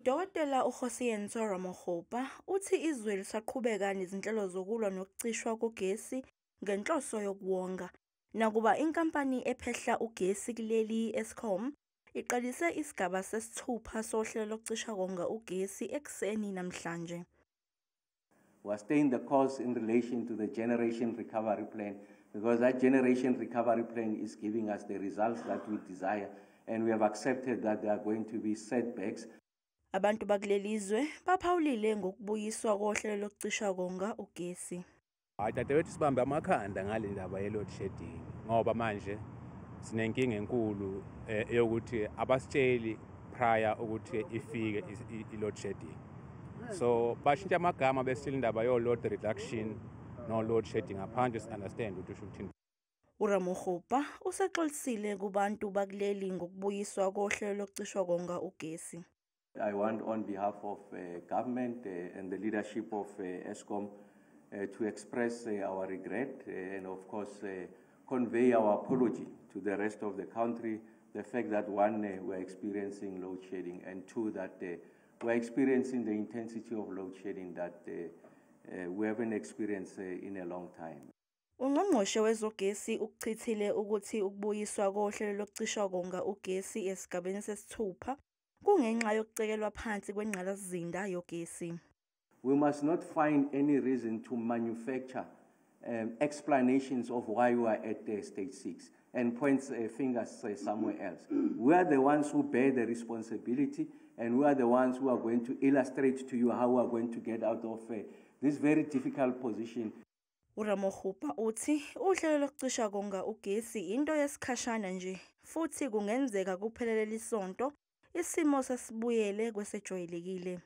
Dr. uKgosientsho Ramokgopa uthi izwe lisaqhubeka nezinhlelo zokulwa nokucishwa kogesi ngenhloso yokuwonga. Nakuba inkampani ephehla ugesi kuleli i-Eskom iqalise isigaba sesithupha sohlelo lokucisha konga ugesi ekuseni namhlanje. We are staying the course in relation to the generation recovery plan, because that generation recovery plan is giving us the results that we desire, and we have accepted that there are going to be setbacks. Abantu bakuleli zwe baphawulile ngokubuyiswa kohlelo lokucisha konga ugesi. Hayi dadewethu, sibambe amakhanda ngale ndaba ye-load shedding, ngoba manje sinenkinga enkulu eyokuthi abasitsheli prior ukuthi ifike i-load shedding. So bashintsha amagama, besitshela indaba yo-load reduction no-load shedding ngaphandle si-understand ukuthi usho ukuthini. URamokgopa usexolisile kubantu bakuleli ngokubuyiswa kohlelo lokucishwa konga ugesi. I want, on behalf of government and the leadership of Eskom, to express our regret and of course convey our apology to the rest of the country. The fact that one, we're experiencing load shedding, and two, that we're experiencing the intensity of load shedding that we haven't experienced in a long time. Ungqongqoshe wezogesi ukuchithile ukuthi ukubuyiswa kohlelo lokucishwa konga ugesi esigabeni sesithupha kungenxa yokucekelwa phansi kwengqalasizinda yogesi. We must not find any reason to manufacture explanations of why we are at stage 6 and point fingers somewhere else. We are the ones who bear the responsibility, and we are the ones who are going to illustrate to you how we are going to get out of this very difficult position. URamokgopa uthi uhlelo lokucisha konga ugesi into yesikhashana nje, futhi kungenzeka kuphelele isonto isimo sesibuyele kwesejwayelekile.